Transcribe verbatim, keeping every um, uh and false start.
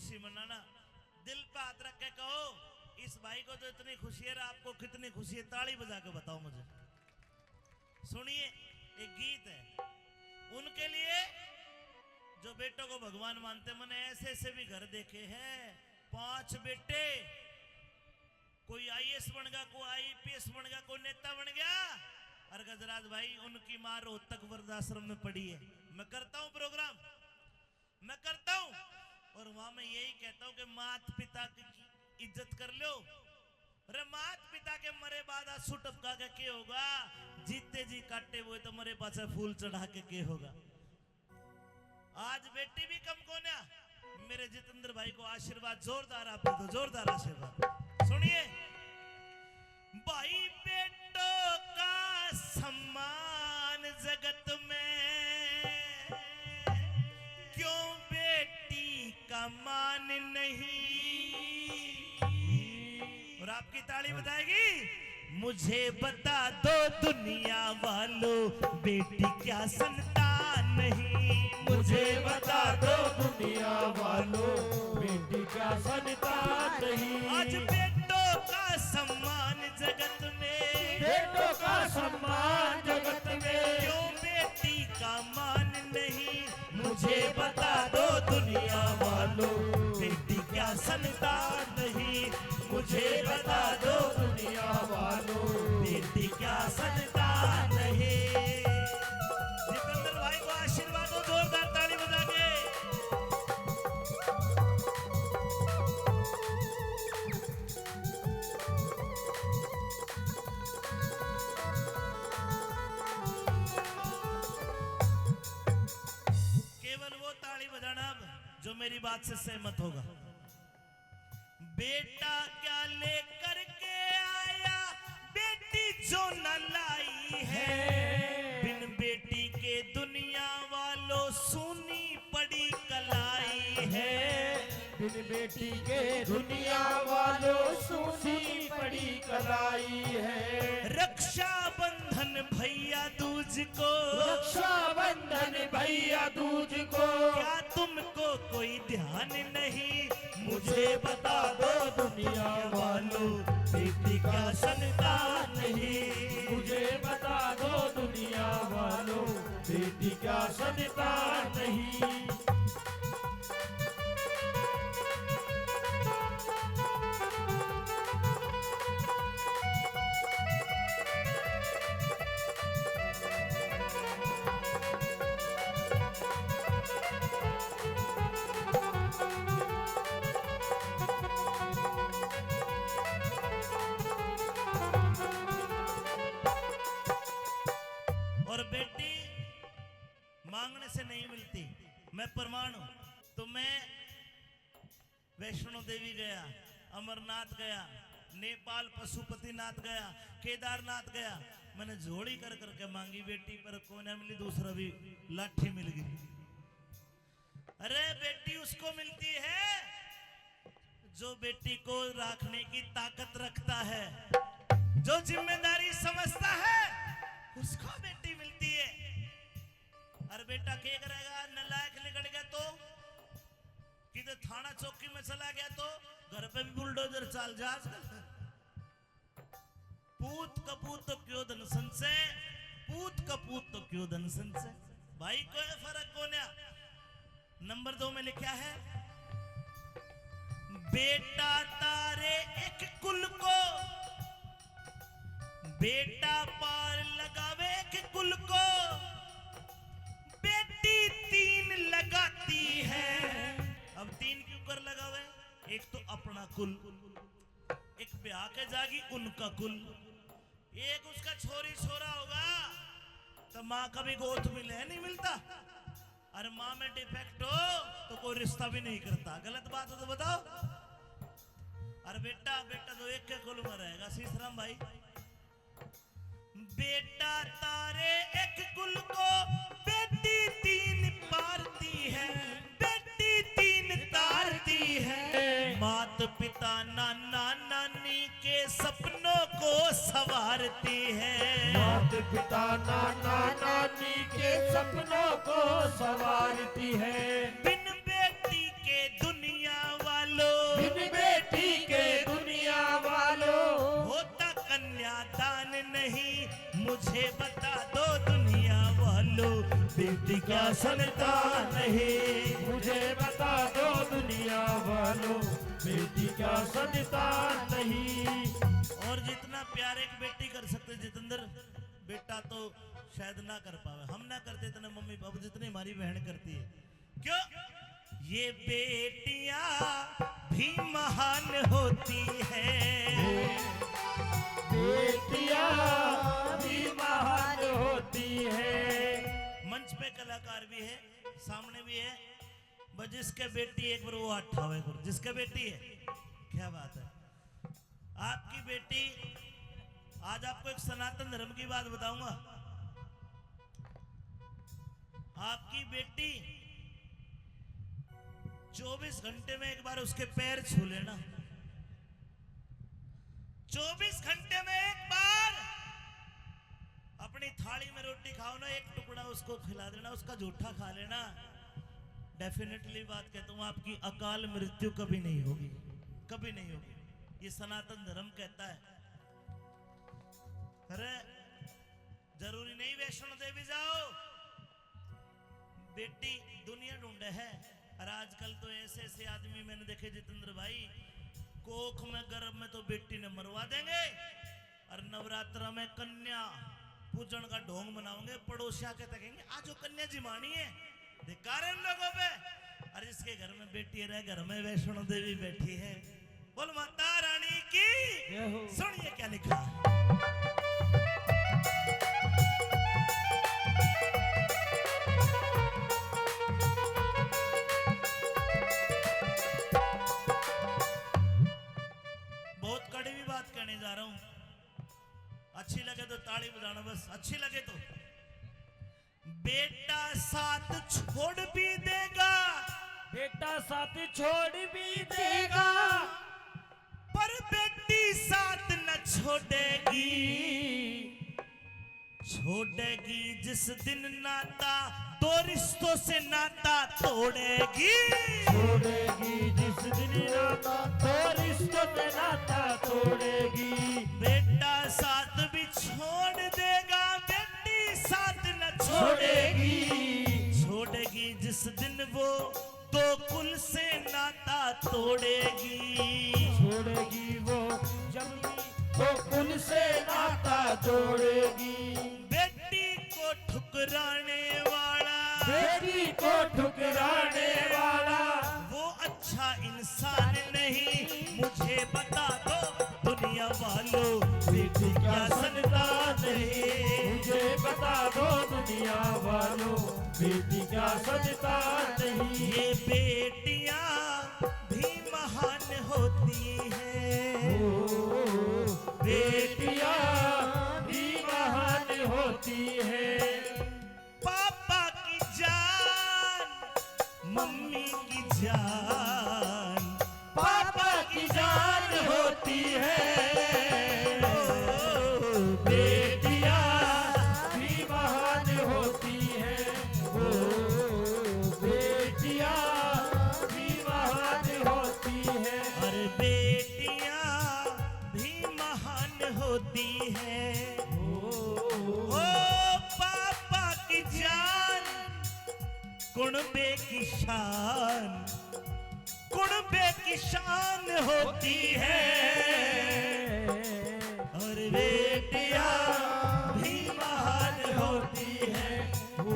खुशी मनाना। दिल पे हाथ रख के कहो, इस भाई को तो इतनी खुशी है, आपको कितनी खुशी है? ताली बजा के बताओ मुझे। सुनिए, एक गीत है उनके लिए, जो बेटों को भगवान मानते। मैंने ऐसे ऐसे भी घर देखे हैं, पांच बेटे, कोई आईएएस बन गया, कोई आईपीएस बन गया, कोई नेता बन गया। और गजराज भाई, उनकी माँ रोहतक वृद्धाश्रम में पड़ी है। मैं करता हूँ प्रोग्राम, मैं करता हूँ, और वहां मैं यही कहता हूँ कि मात पिता की इज्जत कर लो। अरे, मात पिता के मरे बाद आंसू टपका के के होगा? जीते जी काटे हुए तो मरे पाछे फूल चढ़ा के के होगा? आज बेटी भी कम कोन्या। मेरे जितेंद्र भाई को आशीर्वाद जोरदार आप दे दो, जोरदार आशीर्वाद। सुनिए, भाई बेटों का सम्मान जगत में, क्यों बेटी का मान नहीं? और आपकी ताली बताएगी। मुझे बता दो दुनिया वालों, बेटी क्या संतान नहीं? मुझे बता दो दुनिया वालों, बेटी क्या संतान नहीं? आज बेटों का सम्मान जगत में, बेटों का सम्मान जगत में, क्यों बेटी का मान नहीं? मुझे बता दो दुनिया वालों, बेटी क्या संतान नहीं? मुझे बता दो दुनिया वालों, बेटी क्या संतान नहीं? जितेंद्र भाई को आशीर्वाद दो, जोरदार ताली बजा के। केवल वो ताली बजाना अब जो मेरी बात से सहमत होगा। बेटा क्या लेकर के आया, बेटी जो न लाई है। बिन बेटी के दुनिया वालों सूनी पड़ी कलाई है। बिन बेटी के दुनिया वालों सूनी पड़ी कलाई है। रक्षाबंधन भैया दूज को, रक्षाबंधन भैया दूज को, क्या तुमको कोई ध्यान नहीं? मुझे बता दो दुनिया वालों, बेटी क्या संतान नहीं? मुझे बता दो दुनिया वालों, बेटी क्या संतान नहीं? और बेटी मांगने से नहीं मिलती, मैं प्रमाण हूं। तो मैं वैष्णो देवी गया, अमरनाथ गया, नेपाल पशुपतिनाथ गया, केदारनाथ गया। मैंने झोली कर करके मांगी बेटी, पर कोन्या मिली, दूसरा भी लाठी मिल गई। अरे, बेटी उसको मिलती है जो बेटी को रखने की ताकत रखता है, जो जिम्मेदारी समझता है, उसको बेटी मिलती है। अरे बेटा, के करेगा, नालायक लिकड़ गया तो? किधर थाना चौकी में चला गया तो घर पे भी बुलडोजर चाल जा आजकल। पूत कपूत तो क्यों धन संचय, पूत कपूत तो क्यों धन संचय। भाई, कोई फर्क कोन्या। नंबर दो में लिखा है, बेटा तारे एक कुल को, बेटा पार लगावे एक कुल को, बेटी तीन लगाती है। अब तीन क्यों कर लगावे? एक तो अपना कुल, एक ब्याह के जागी उनका कुल, एक उसका छोरी छोरा होगा तो माँ का भी गोद मिले, नहीं मिलता। अरे माँ में डिफेक्ट हो तो कोई रिश्ता भी नहीं करता। गलत बात हो तो बताओ। अरे बेटा, बेटा तो एक के कुल में रहेगा, सीसराम भाई। बेटा तारे एक कुल को, बेटी तीन पारती है, बेटी तीन तारती है। मात पिता नाना नानी के सपनों को संवारती है। मात पिता नाना नानी के सपनों को संवारती है। बिन बेटी के दुनिया सनता नहीं। मुझे बता दो दुनिया वालों, बेटी क्या सनता नहीं। और जितना प्यार एक बेटी कर सकते जितेंद्र, बेटा तो शायद ना कर पावे। हम ना करते इतने मम्मी पापा जितनी हमारी बहन करती है। क्यों? ये बेटियां भी महान होती है। बेटियां भी महान होती है। मंच पे कलाकार भी है, सामने भी है। बस जिसके बेटी, एक बार वो हाथ उठाओ, एक बार जिसके बेटी है। क्या बात है। आपकी बेटी, आज आपको एक सनातन धर्म की बात बताऊंगा। आपकी बेटी चौबीस घंटे में एक बार उसके पैर छू लेना, चौबीस घंटे में एक बार अपनी थाली में रोटी खाओ ना, एक टुकड़ा उसको खिला देना, उसका जूठा खा लेना। डेफिनेटली बात कहता हूँ, आपकी अकाल मृत्यु कभी नहीं होगी, कभी नहीं होगी। ये सनातन धर्म कहता है। अरे, जरूरी नहीं वैष्णो देवी जाओ, बेटी दुनिया ढूंढे है। और आजकल तो ऐसे ऐसे आदमी मैंने देखे जितेंद्र भाई, कोख में गर्भ में तो बेटी ने मरवा देंगे, और नवरात्र में कन्या पूजन का ढोंग मनाओगे, पड़ोसिया के तकेंगे, आज वो कन्या जिमानी है। धिक्कार इन लोगों पे। और जिसके घर में बेटी रहे, घर में वैष्णो देवी बैठी है। बोल माता रानी की। जय हो। सुनिए क्या लिखा। बहुत कड़वी बात कहने जा रहा हूं, अच्छी लगे तो ताली बजाना, बस अच्छी लगे तो। बेटा साथ छोड़ भी देगा, बेटा साथ छोड़ भी देगा, पर बेटी साथ न छोड़ेगी। छोड़ेगी जिस दिन नाता, दो रिश्तों से नाता तोड़ेगी। छोड़ेगी जिस दिन नाता, दो रिश्तों से नाता तोड़ेगी। बेटा साथ भी छोड़ देगा, बेटी साथ न छोड़ेगी। छोड़ेगी जिस दिन वो दो कुल से नाता तोड़ेगी। छोड़ेगी वो जब भी दो कुल से नाता तोड़ेगी। बेटी को ठुकराने वाला, बेटी को ठुकराने वाला वो अच्छा इंसान नहीं। मुझे बता दो दुनिया वालों, बेटी क्या सनता नहीं। मुझे बता दो दुनिया वालों, बेटी क्या सनता नहीं। ये बेटियां भी महान होती है। ओ, बेटियां भी महान होती है। पापा की जान, मम्मी की जान, पापा की जान होती है। ओ, बेटियां भी महान होती है। ओ, बेटियां भी महान होती है। अरे बेटियां भी महान होती है। ओ, ओ पापा की जान, कुणबे की शान, कुणबे की शान होती है। और बेटियां भी महान होती है। ओ,